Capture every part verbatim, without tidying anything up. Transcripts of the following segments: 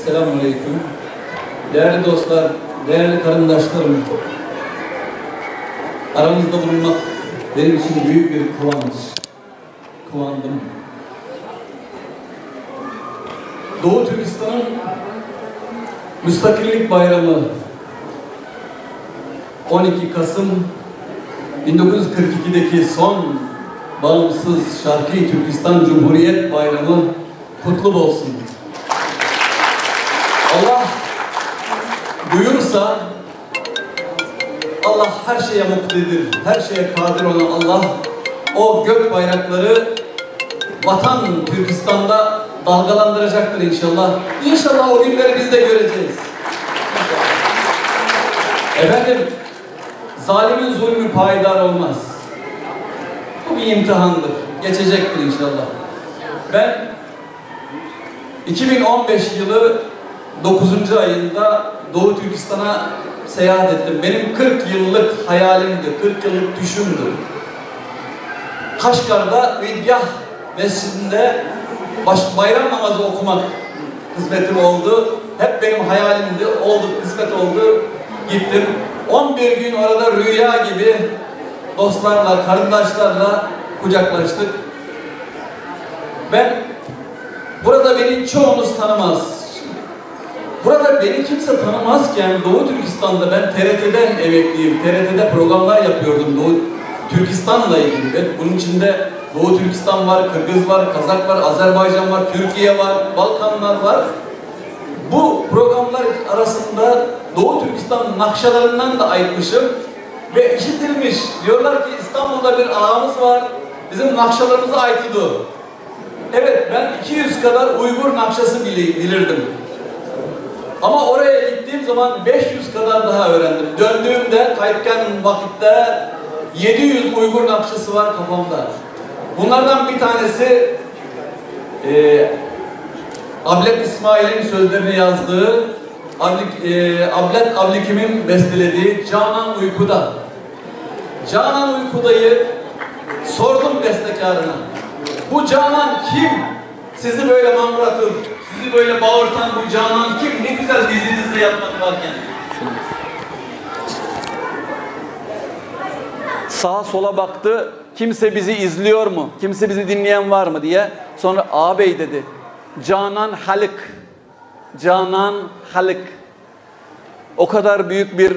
Selamun aleyküm. Değerli dostlar, değerli karındaşlarım, aranızda bulunmak benim için büyük bir kıvanç. Kıvandım. Doğu Türkistan'ın Müstakillik Bayramı, on iki Kasım bin dokuz yüz kırk ikideki son bağımsız Şarkı Türkistan Cumhuriyet Bayramı kutlu olsun. Allah buyursa, Allah her şeye muktedir, her şeye kadir olan Allah o gök bayrakları vatan Türkistan'da dalgalandıracaktır inşallah. İnşallah o günleri biz de göreceğiz. Efendim, zalimin zulmü payidar olmaz. Bu bir imtihandır. Geçecektir inşallah. Ben iki bin on beş yılı dokuzuncu ayında Doğu Türkistan'a seyahat ettim. Benim kırk yıllık hayalimdi, kırk yıllık düşümdü. Kaşgar'da Vedyah Mescidinde baş-, bayram namazı okumak kısmetim oldu. Hep benim hayalimdi, oldu, kısmet oldu. Gittim. On bir gün orada rüya gibi dostlarla, kardeşlerle kucaklaştık. Ben burada beni çoğunuz tanımaz. Burada beni kimse tanımazken Doğu Türkistan'da ben T R T'den emekliyim. T R T'de programlar yapıyordum Doğu Türkistan'la ilgili. Ve bunun içinde Doğu Türkistan var, Kırgız var, Kazak var, Azerbaycan var, Türkiye var, Balkanlar var. Bu programlar arasında Doğu Türkistan nakşalarından da aytmışım ve işitilmiş. Diyorlar ki İstanbul'da bir ağamız var, bizim nakşalarımızı aytıdı. Evet, ben iki yüz kadar Uygur nakşası bili-, bilirdim. Ama oraya gittiğim zaman beş yüz kadar daha öğrendim. Döndüğümde, qaytkan vakitte yedi yüz Uygur nakşası var kafamda. Bunlardan bir tanesi, e, Ablet İsmail'in sözlerini yazdığı, Ablik-, e, Ablet Ablikim'in bestelediği Canan Uykuda. Canan Uykuda'yı sordum bestekarına. Bu Canan kim? Sizi böyle manglatır, sizi böyle bağırtan bu Canan kim? Ne güzel dizinizde yapmak varken. Sağa sola baktı. Kimse bizi izliyor mu? Kimse bizi dinleyen var mı diye. Sonra ağabey dedi. Canan Halik. Canan Halik. O kadar büyük bir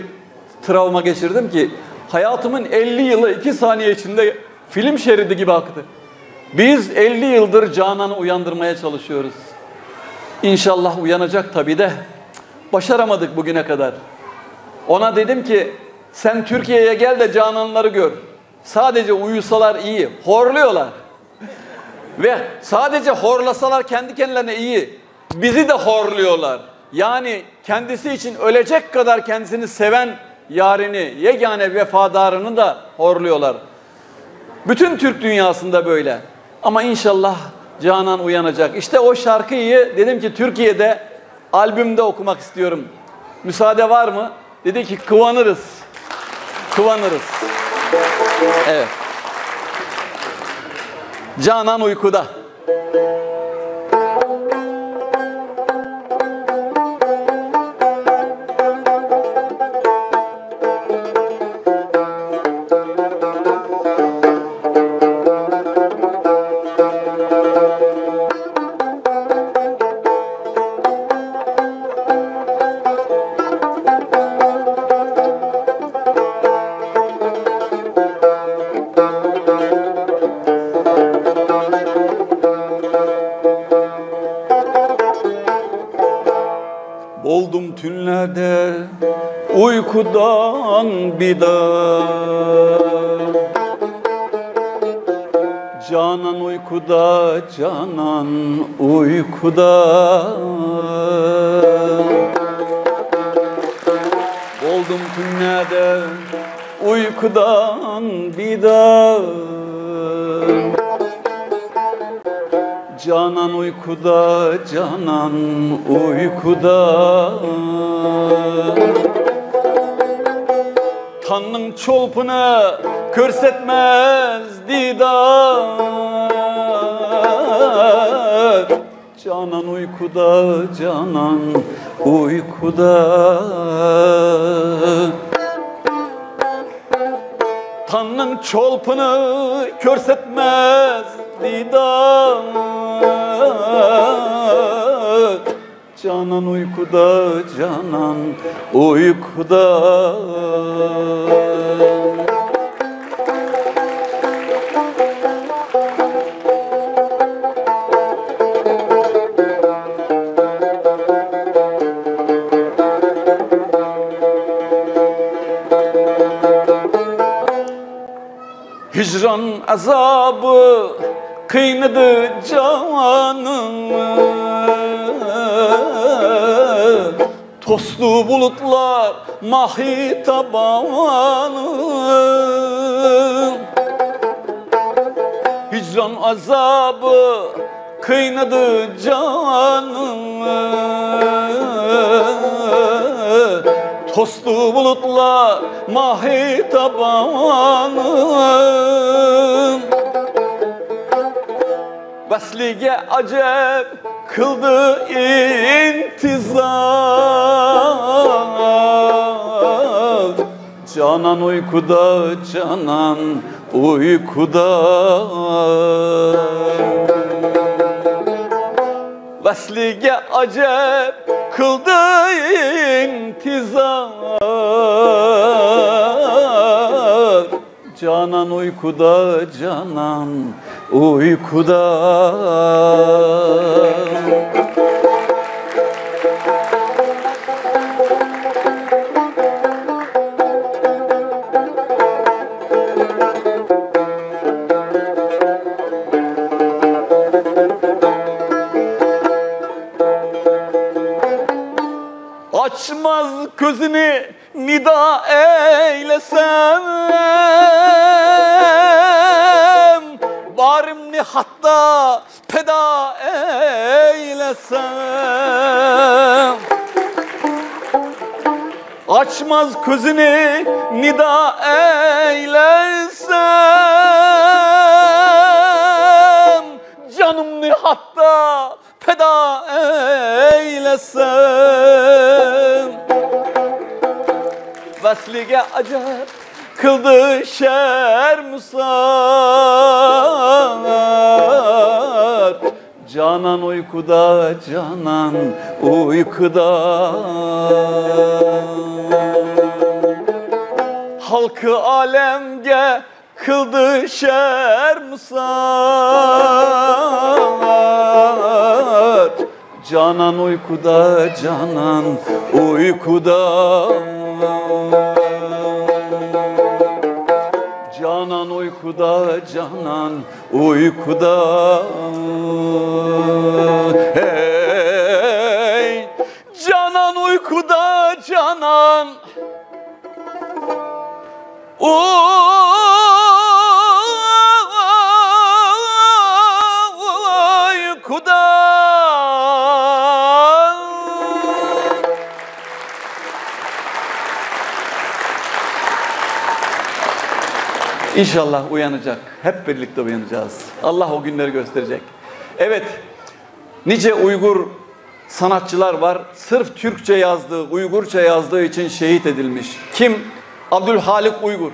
travma geçirdim ki hayatımın elli yılı iki saniye içinde film şeridi gibi aktı. Biz elli yıldır Canan'ı uyandırmaya çalışıyoruz. İnşallah uyanacak tabii de başaramadık bugüne kadar. Ona dedim ki sen Türkiye'ye gel de Cananları gör. Sadece uyusalar iyi, horluyorlar. Ve sadece horlasalar kendi kendilerine iyi. Bizi de horluyorlar. Yani kendisi için ölecek kadar kendisini seven yarini, yegane vefadarını da horluyorlar. Bütün Türk dünyasında böyle. Ama inşallah Canan uyanacak. İşte o şarkıyı dedim ki Türkiye'de albümde okumak istiyorum. Müsaade var mı? Dedi ki kıvanırız. Kıvanırız. Evet. Canan uykuda. Boldum tünlerde uykudan bidar. Canan uykuda, Canan uykuda. Boldum tünlerde uykudan bidar. Canan uykuda, Canan uykuda. Tanning cho'lpini ko'rsatmas didor. جانان ئۇيقۇدا، جانان ئۇيقۇدا. تاڭنىڭ چولپىنى كۆرسەتمەس دىدار. جانان ئۇيقۇدا، جانان ئۇيقۇدا. ھىجران ئازابى قىينىدى جانىمنى. توستى بۇلۇتلار ماھىتابانى. ھىجران ئازابى قىينىدى جانىمنى. توستى بۇلۇتلار ماھىتابانى. ۋەسلىگە ئەجەب قىلدى ئىنتىزار. جانان ئۇيقۇدا، جانان ئۇيقۇدا. ۋەسلىگە ئەجەب قىلدى ئىنتىزار. جانان ئۇيقۇدا، جانان ئۇيقۇدا. ئاچماس كۆزىنى نىدا ئەيلەسەم، بارىمنى ھەتتا پىدا ئەيلەسەم. ئاچماس كۆزىنى نىدا ئەيلەسەم، جانىمنى ھەتتا پىدا ئەيلەسەم. ۋەسلىگە ئەجەب قىلدى شەرمسار. جانان ئۇيقۇدا، جانان ئۇيقۇدا. خەلقى ئالەمگە قىلدى شەرمسار. جانان ئۇيقۇدا، جانان ئۇيقۇدا. جانان ئۇيقۇدا، جانان ئۇيقۇدا. ھەي، جانان ئۇيقۇدا، جانان ئۇيقۇدا. İnşallah uyanacak. Hep birlikte uyanacağız. Allah o günleri gösterecek. Evet. Nice Uygur sanatçılar var, sırf Türkçe yazdığı, Uygurca yazdığı için şehit edilmiş. Kim? Abdülhalik Uygur.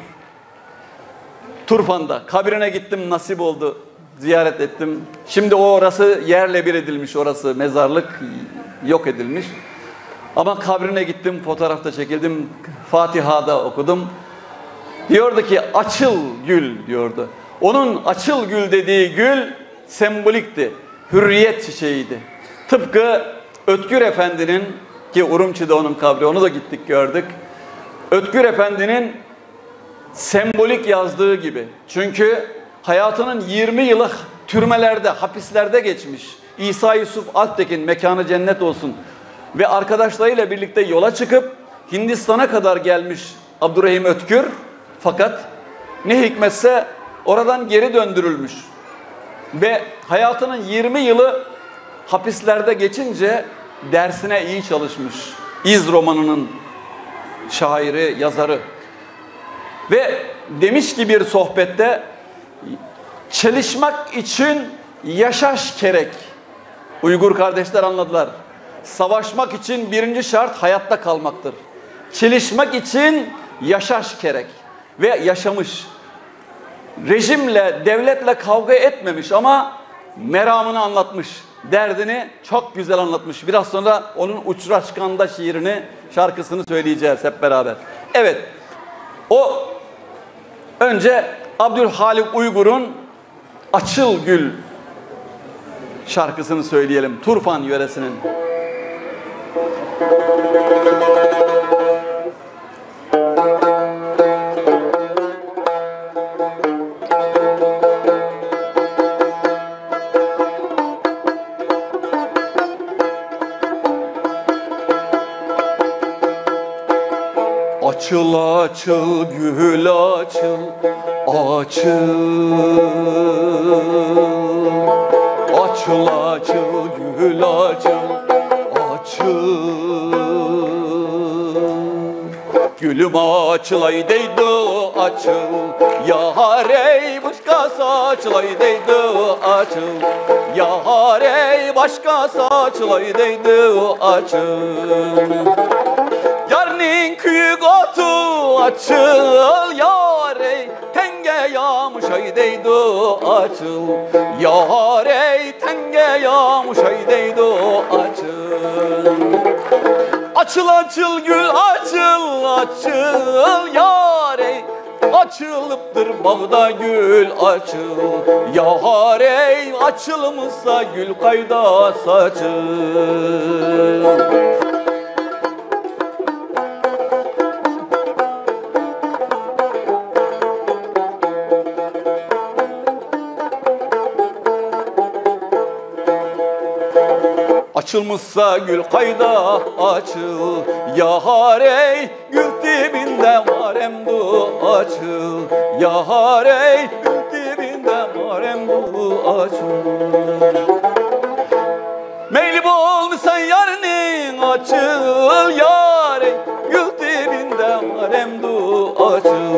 Turfan'da. Kabrine gittim, nasip oldu. Ziyaret ettim. Şimdi o orası yerle bir edilmiş, orası mezarlık yok edilmiş. Ama kabrine gittim, fotoğrafta çekildim, Fatiha'da okudum. Diyordu ki, "Açıl gül," diyordu. Onun açıl gül dediği gül sembolikti. Hürriyet çiçeğiydi. Tıpkı Ötkür Efendi'nin, ki Urumçi'de onun kabri, onu da gittik gördük. Ötkür Efendi'nin sembolik yazdığı gibi. Çünkü hayatının yirmi yılı türmelerde, hapislerde geçmiş. İsa Yusuf Alptekin, mekanı cennet olsun, ve arkadaşlarıyla birlikte yola çıkıp Hindistan'a kadar gelmiş Abdurrahim Ötkür, fakat ne hikmetse oradan geri döndürülmüş. Ve hayatının yirmi yılı hapislerde geçince dersine iyi çalışmış. İz romanının şairi, yazarı. Ve demiş ki bir sohbette, çalışmak için yaşaş gerek. Uygur kardeşler anladılar. Savaşmak için birinci şart hayatta kalmaktır. Çelişmek için yaşaş gerek ve yaşamış. Rejimle, devletle kavga etmemiş ama meramını anlatmış, derdini çok güzel anlatmış. Biraz sonra onun Uçraşkanda şiirini, şarkısını söyleyeceğiz hep beraber. Evet, o önce Abdülhalik Uygur'un Açıl Gül şarkısını söyleyelim. Turfan yöresinin. Açıl, açıl, gül açıl, açıl. Açıl, açıl, gül açıl, açıl. Gülüm açılay deydi açıl, yar ey başqa saçlay deydi açıl, yar ey başqa saçlay deydi açıl. Yarning kuyuk otu açıl, yar ey, tenga yomshay deydi açıl, yar ey, tenga yomshay deydi açıl. Açıl, açıl, gül açıl, açıl, yar ey, açılıptır bağda gül açıl, yar ey, açılmasa gül qayda saçıl. Açılmışsa gül qayda açıl, yar ey, gül tübünde var emdu açıl, yar ey, gül tübünde var emdu açıl. Meyli bolmasa yarning açıl, yar ey, gül tübünde var emdu açıl,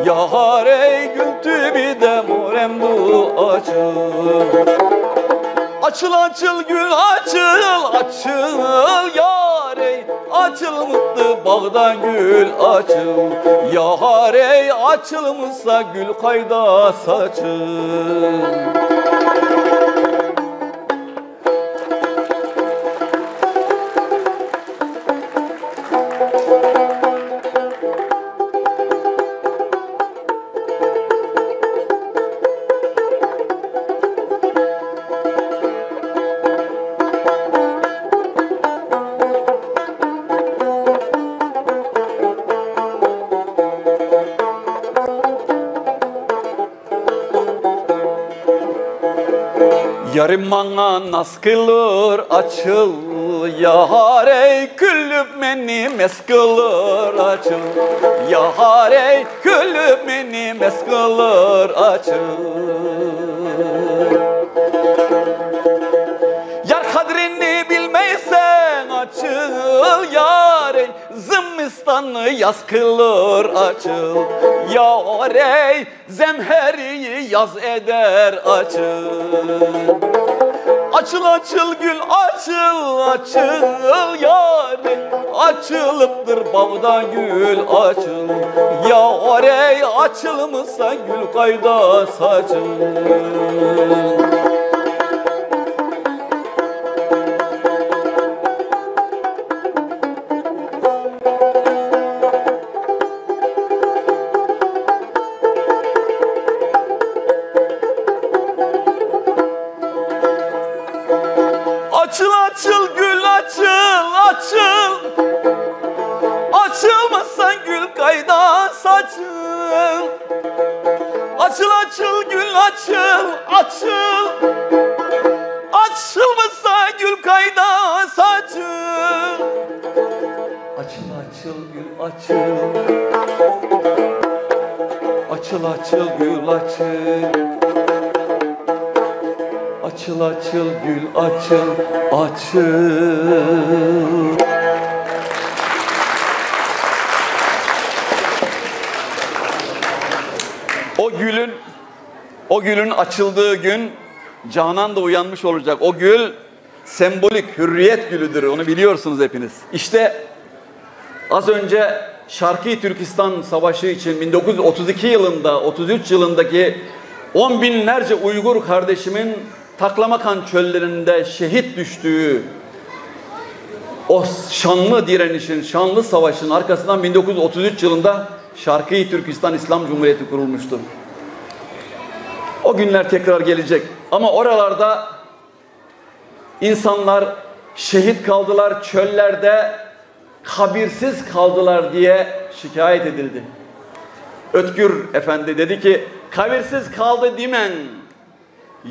yar ey, gül tübünde var emdu açıl. Açıl, açıl, gül açıl, açıl, yar ey, açılmıptı bağda gül açıl, yar ey, açılmasa gül qayda saçıl. يارىم ماڭا ناز قىلۇر ئاچىل، يار ئەي، كۈلۈپ مېنى مەست قىلۇر ئاچىل، يار ئەي، كۈلۈپ مېنى مەست قىلۇر ئاچىل. يار قەدرىنى بىلمەيسەن ئاچىل، يار ئەي، زىمىستاننى ياز قىلۇر ئاچىل، يار ئەي، زەمھەرىنى ياز ئېدەر ئاچىل. ئاچىل، ئاچىل، گۈل ئاچىل، ئاچىل، يار ئەي، ئاچىلىپتۇر باغدا گۈل ئاچىل، يار ئەي، ئاچىلمىسا گۈل قايدا ساچىل. ئاچىل، ئاچىل، گۈل ئاچىل، ئاچىل. ئاچىلمىسا گۈل قايدا ساچىل. ئاچىل، ئاچىل، گۈل ئاچىل، ئاچىل. ئاچىلمىسا گۈل قايدا ساچىل. ئاچىل، ئاچىل، گۈل ئاچىل. ئاچىل، ئاچىل، گۈل ئاچىل. ئاچىل، ئاچىل، گۈل ئاچىل، ئاچىل. O gülün, o gülün açıldığı gün Canan da uyanmış olacak. O gül sembolik hürriyet gülüdür. Onu biliyorsunuz hepiniz. İşte az önce Şarkı Türkistan Savaşı için bin dokuz yüz otuz iki yılında, otuz üç yılındaki on binlerce Uygur kardeşimin Taklamakan çöllerinde şehit düştüğü o şanlı direnişin, şanlı savaşın arkasından bin dokuz yüz otuz üç yılında Şarkı Türkistan İslam Cumhuriyeti kurulmuştu. O günler tekrar gelecek. Ama oralarda insanlar şehit kaldılar, çöllerde kabirsiz kaldılar diye şikayet edildi. Ötkür Efendi dedi ki, kabirsiz kaldı demeyin.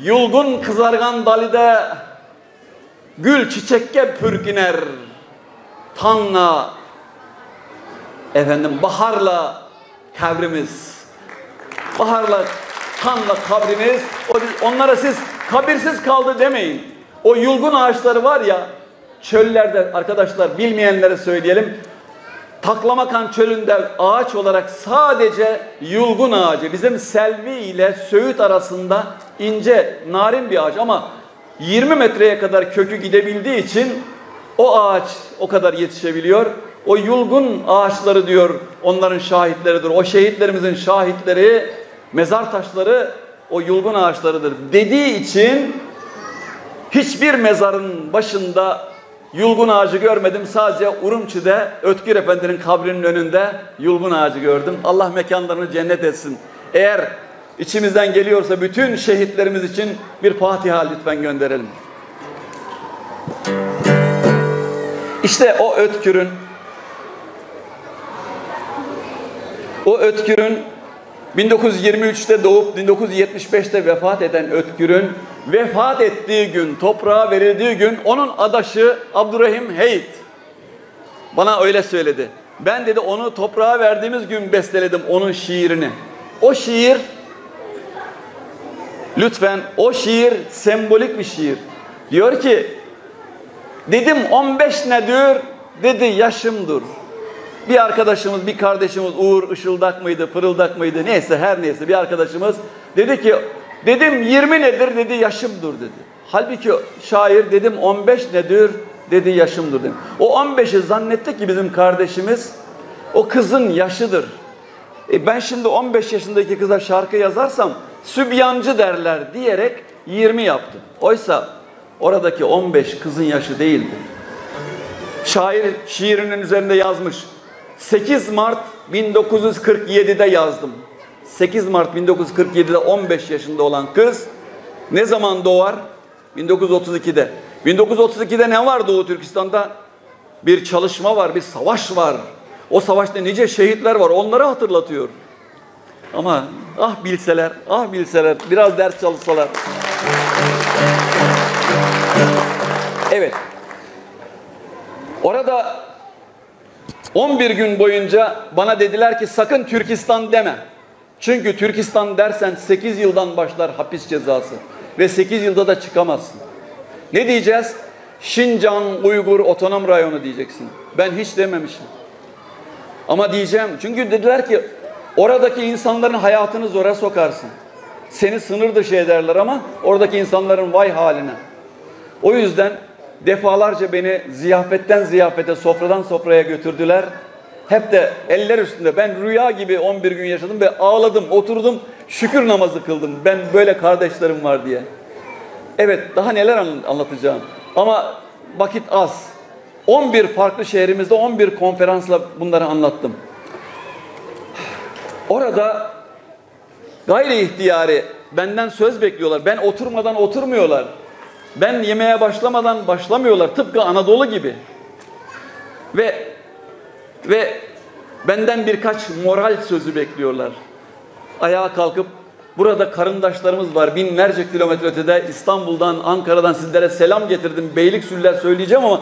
Yulgun kızargan dalide gül çiçekke pürküner. Tanla, efendim, baharla kabrimiz. Baharla, tanla kabrimiz. O, onlara siz kabirsiz kaldı demeyin. O yulgun ağaçları var ya, çöllerde, arkadaşlar, bilmeyenlere söyleyelim. Taklamakan çölünde ağaç olarak sadece yulgun ağacı, bizim Selvi ile Söğüt arasında ince, narin bir ağaç ama yirmi metreye kadar kökü gidebildiği için o ağaç o kadar yetişebiliyor. O yulgun ağaçları diyor, onların şahitleridir. O şehitlerimizin şahitleri, mezar taşları o yulgun ağaçlarıdır dediği için hiçbir mezarın başında yulgun ağacı görmedim. Sadece Urumçi'de Ötkür Efendi'nin kabrinin önünde yulgun ağacı gördüm. Allah mekanlarını cennet etsin. Eğer içimizden geliyorsa bütün şehitlerimiz için bir Fatiha lütfen gönderelim. İşte o Ötkür'ün, o Ötkür'ün bin dokuz yüz yirmi üçte doğup bin dokuz yüz yetmiş beşte vefat eden Ötkür'ün vefat ettiği gün, toprağa verildiği gün onun adaşı Abdurrahim Heyt bana öyle söyledi. Ben dedi onu toprağa verdiğimiz gün besteledim onun şiirini. O şiir, lütfen, o şiir sembolik bir şiir. Diyor ki, dedim on beş nedir, dedi yaşımdır. Bir arkadaşımız, bir kardeşimiz Uğur Işıldak mıydı, Fırıldak mıydı, neyse, her neyse, bir arkadaşımız dedi ki, dedim yirmi nedir, dedi yaşımdır, dedi. Halbuki şair dedim on beş nedir, dedi yaşımdır, dedim. O on beşi zannetti ki bizim kardeşimiz o kızın yaşıdır. E, ben şimdi on beş yaşındaki kıza şarkı yazarsam sübyancı derler diyerek yirmi yaptı. Oysa oradaki on beş kızın yaşı değildi. Şair şiirinin üzerinde yazmış. sekiz Mart bin dokuz yüz kırk yedide yazdım. sekiz Mart bin dokuz yüz kırk yedide on beş yaşında olan kız ne zaman doğar? bin dokuz yüz otuz ikide. bin dokuz yüz otuz ikide ne var Doğu Türkistan'da? Bir çalışma var, bir savaş var. O savaşta nice şehitler var, onları hatırlatıyor. Ama ah bilseler, ah bilseler, biraz ders çalışsalar. Evet. Orada on bir gün boyunca bana dediler ki sakın Türkistan deme. Çünkü Türkistan dersen sekiz yıldan başlar hapis cezası ve sekiz yılda da çıkamazsın. Ne diyeceğiz? Şincan Uygur Otonom Rayonu diyeceksin. Ben hiç dememişim. Ama diyeceğim. Çünkü dediler ki oradaki insanların hayatını zora sokarsın. Seni sınır dışı ederler ama oradaki insanların vay haline. O yüzden defalarca beni ziyafetten ziyafete, sofradan sofraya götürdüler. Hep de eller üstünde. Ben rüya gibi on bir gün yaşadım ve ağladım, oturdum, şükür namazı kıldım. Ben böyle kardeşlerim var diye. Evet, daha neler an- anlatacağım. Ama vakit az. on bir farklı şehrimizde on bir konferansla bunları anlattım. Orada gayri ihtiyari benden söz bekliyorlar. Ben oturmadan oturmuyorlar. Ben yemeğe başlamadan başlamıyorlar. Tıpkı Anadolu gibi. Ve ve benden birkaç moral sözü bekliyorlar. Ayağa kalkıp burada karındaşlarımız var. Binlerce kilometre ötede İstanbul'dan, Ankara'dan sizlere selam getirdim. Beylikdüzülüler söyleyeceğim ama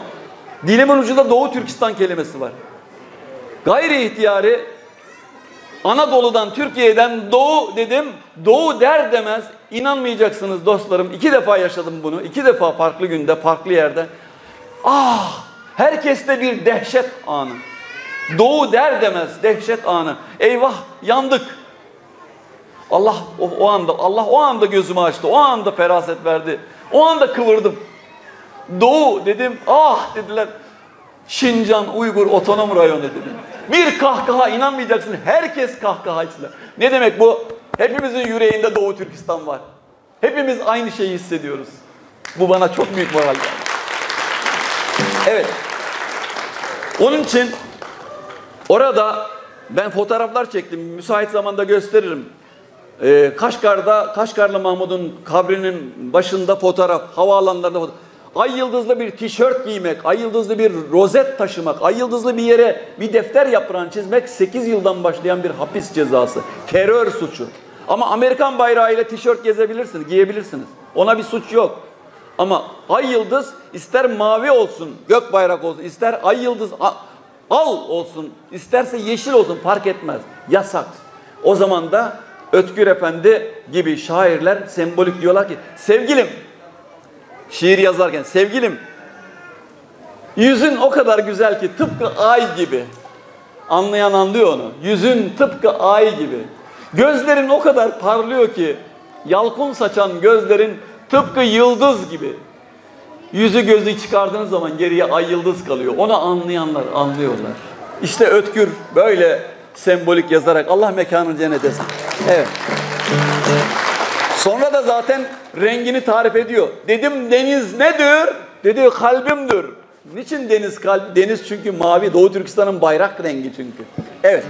dilimin ucunda Doğu Türkistan kelimesi var. Gayri ihtiyari Anadolu'dan, Türkiye'den doğu dedim. Doğu der demez, inanmayacaksınız dostlarım. İki defa yaşadım bunu. İki defa farklı günde, farklı yerde. Ah, herkeste bir dehşet anı. Doğu der demez dehşet anı. Eyvah, yandık. Allah o, o anda, Allah o anda gözümü açtı. O anda feraset verdi. O anda kıvırdım. Doğu dedim, ah dediler. Şincan Uygur Otonom Rayonu dedim. Bir kahkaha, inanmayacaksın, herkes kahkaha ettiler. Ne demek bu? Hepimizin yüreğinde Doğu Türkistan var. Hepimiz aynı şeyi hissediyoruz. Bu bana çok büyük moral verdi. Evet. Onun için orada ben fotoğraflar çektim. Müsait zamanda gösteririm. Ee, Kaşgar'da, Kaşgarlı Mahmud'un kabrinin başında fotoğraf, havaalanlarında fotoğraf. Ay yıldızlı bir tişört giymek, ay yıldızlı bir rozet taşımak, ay yıldızlı bir yere bir defter yaprağını çizmek sekiz yıldan başlayan bir hapis cezası. Terör suçu. Ama Amerikan bayrağıyla tişört gezebilirsiniz, giyebilirsiniz. Ona bir suç yok. Ama ay yıldız ister mavi olsun, gök bayrak olsun, ister ay yıldız a- al olsun, isterse yeşil olsun, fark etmez. Yasak. O zaman da Ötkür Efendi gibi şairler sembolik diyorlar ki, sevgilim, şiir yazarken, sevgilim, yüzün o kadar güzel ki tıpkı ay gibi. Anlayan anlıyor onu. Yüzün tıpkı ay gibi. Gözlerin o kadar parlıyor ki yalkın saçan gözlerin tıpkı yıldız gibi. Yüzü gözü çıkardığınız zaman geriye ay yıldız kalıyor. Onu anlayanlar anlıyorlar. İşte Ötkür böyle sembolik yazarak Allah mekanını cennet etsin. Evet. Sonra da zaten rengini tarif ediyor. Dedim deniz nedir? Dedi kalbimdir. Niçin deniz kalp? Deniz çünkü mavi. Doğu Türkistan'ın bayrak rengi çünkü. Evet.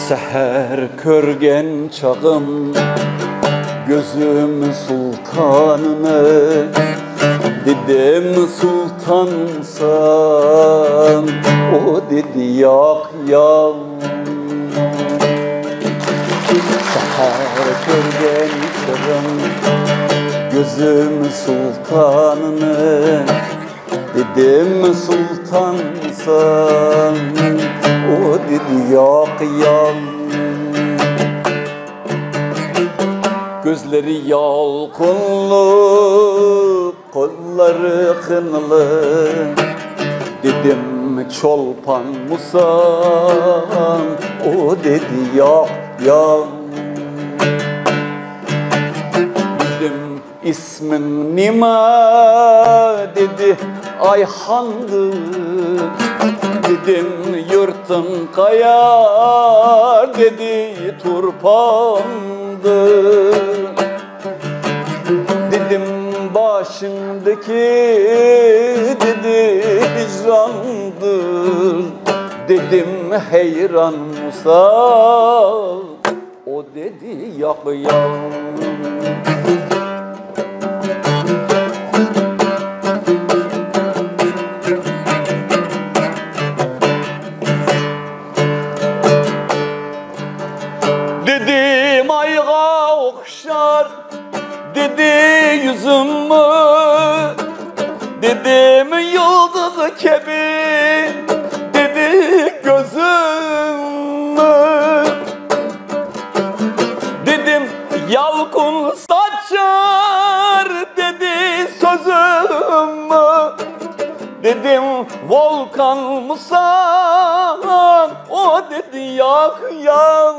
سەھەر كۆرگەن چاغىم كۆزۈم سۇلتاننى، دېدىم سۇلتانسەن، ئۇ دېدى ياق، ياق. سەھەر كۆرگەن چېغىم كۆزۈم سۇلتاننى، دېدىم سۇلتانسەن، ئۇ دېدى ياق، ياق. كۆزلىرى يالقۇنلۇق، قوللىرى قىنلىق. دېدىم چولپانمۇسەن؟ ئۇ دېدى ياق، ياق. دېدىم ئىسمىڭ نېمە؟ دېدى ئايخاندىن. دېدىم يۇرتۇڭ قايا؟ دېدى تۇرپاندىن. دېدىم باشىڭدىكى؟ دېدى ھىجراندىن. دېدىم ھەيرانمۇسەن؟ ئۇ دېدى ياق، ياق. دېدىم ئايغا ئوخشار، دېدى يۈزۈممۇ، دېدىم يۇلتۇز كەبى، دېدى كۆزۈممۇ. دېدىم يالقۇن ساچار، دېدى سۆزۈممۇ. دېدىم ۋولكانمۇسەن؟ ئۇ دېدى ياق، ياق.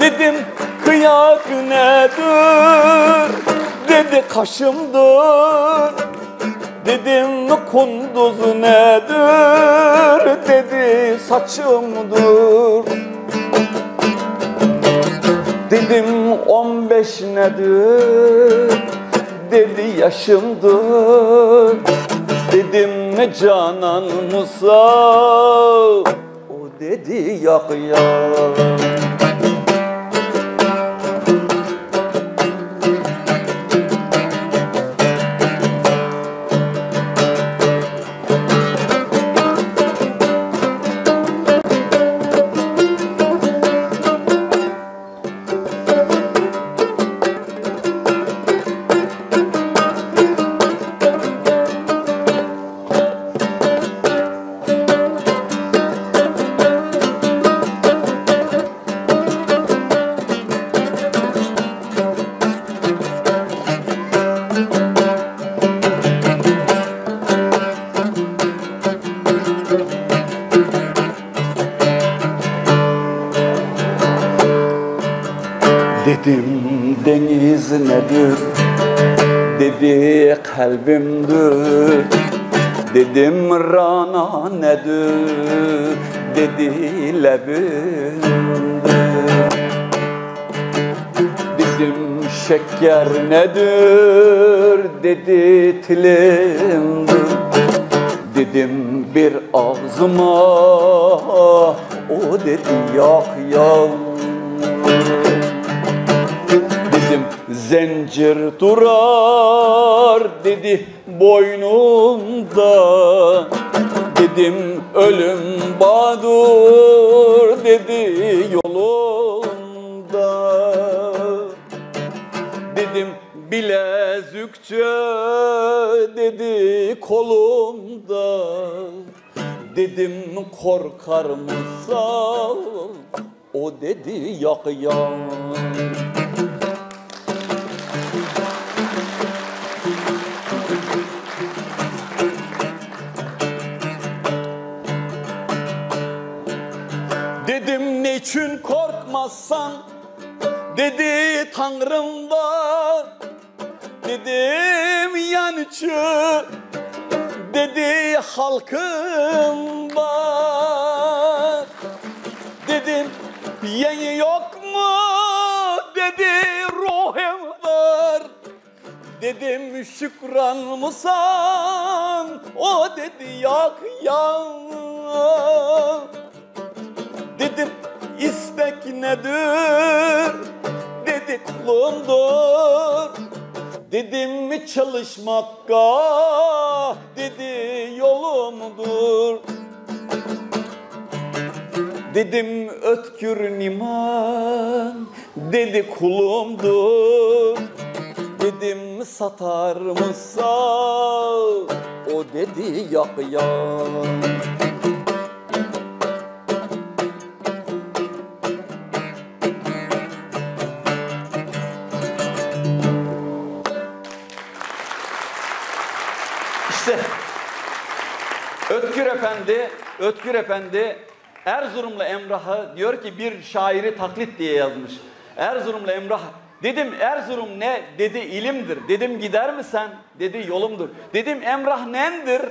دېدىم قىياق نەدۇر؟ دېدى قاشىمدۇر. دېدىم قۇندۇز نەدۇر؟ دېدى ساچىمدۇر. دېدىم ئون بەش نەدۇر؟ دېدى ياشىمدۇر. دېدىم جانان مۇسا، ئۇ دېدى ياق ياق. دېدىم، دېڭىز نەدۇر؟ دېدى، قەلبىمدۇر. دېدىم، رەنا نەدۇر؟ دېدى، لەبىمدۇر. دېدىم، شەكەر نەدۇر؟ دېدى، تىلىمدۇر. دېدىم، بېرىڭ ئاغزىما، ئۇ دېدى، ياق ياق. دېدىم، زەنجىر تۇرار؟ دېدى، بوينۇمدا. دېدىم، ئۆلۈم باردۇر؟ دېدى، يولۇمدا. دېدىم، بىلەزۈكچە؟ دېدى، قولۇمدا. دېدىم، قورقارمىسەن؟ ئۇ دېدى، ياق ياق. دېدىم، نېچۈن قورقمايسەن؟ دېدى، تەڭرىڭ بار. دېدىم، يەنىچۇ؟ دېدى، خەلقىم بار. دېدىم، يەنە يوقمۇ؟ دېدى، روھىڭ بار. دېدىم، شۈكرانمۇسەن؟ ئۇ دېدى، ياق ياق. دېدىم، ئىستەك نەدۇر؟ دېدى، قۇلۇمدۇر. دېدىم، چېلىشماققا؟ دېدى، يولۇمدۇر. دېدىم، ئۆتكۈر نېماڭ؟ دېدى، قۇلۇمدۇر. دېدىم، ساتارمىسەن؟ ئۇ دېدى، ياق ياق. İşte Ötkür Efendi, Ötkür Efendi Erzurumlu Emrah'ı diyor ki bir şairi taklit diye yazmış. Erzurumlu Emrah, dedim Erzurum ne? Dedi ilimdir. Dedim gider misin? Dedi yolumdur. Dedim Emrah nendir?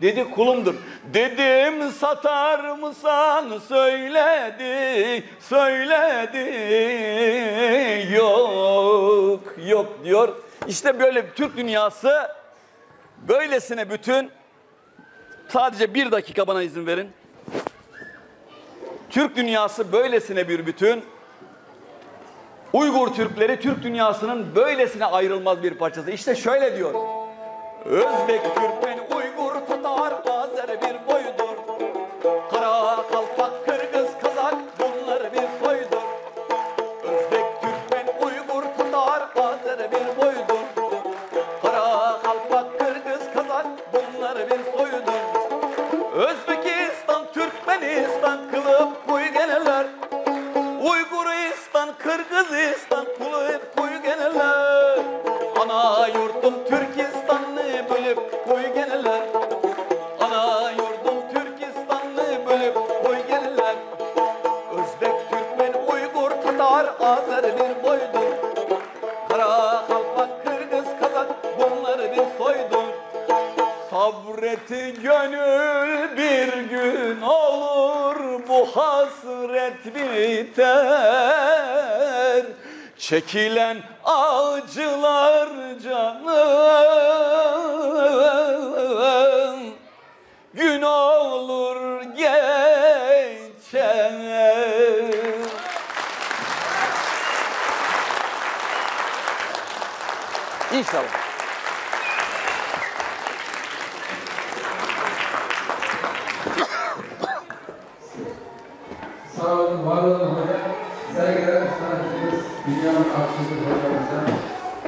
Dedi kulumdur. Dedim satar mısın? Söyledi, söyledi yok, yok diyor. İşte böyle bir Türk dünyası böylesine bütün. Sadece bir dakika bana izin verin. Türk dünyası böylesine bir bütün. Uygur Türkleri Türk dünyasının böylesine ayrılmaz bir parçası. İşte şöyle diyor. Özbek, Türkmen, Uygur, Tatar, Azer bir boydur. Kara, Kalpak, Kırgız, Kazak, bunlar bir soydur. Özbek, Türkmen, Uygur, Tatar, Azer bir boydur. Kara, Kalpak, Kırgız, Kazak, bunlar bir soydur. Özbekistan, Türkmenistan kılıp koygenler. Uyguristan, Kırgızistan kılıp koygenler. Ana yurtum Türkistan'ı bölüp koygenler. Ana yurtum Türkistan'ı bölüp koygenler. Özbek, Türkmen, Uygur, Tatar, Azer bir boydur. Kara, Kalpak, Kırgız, Kazak, bunlar bir soydur. Sabret gönül, bir gün olur bu hasret biter. Çekilen acılar canım. گەيچە. ئىنشاللا. Sağ olun, var olun hocam. Saygıdeğer sanatçımız, dünyanın artisti hocamıza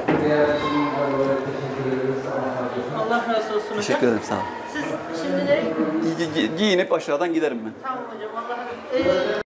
bu değerli sunumlar dolayı teşekkür ediyoruz. Allah razı olsun hocam. Teşekkür ederim, sağ olun. Siz şimdi nereye? Gi- gi- giyinip aşağıdan giderim ben. Tamam hocam, Allah razı olsun. Ee,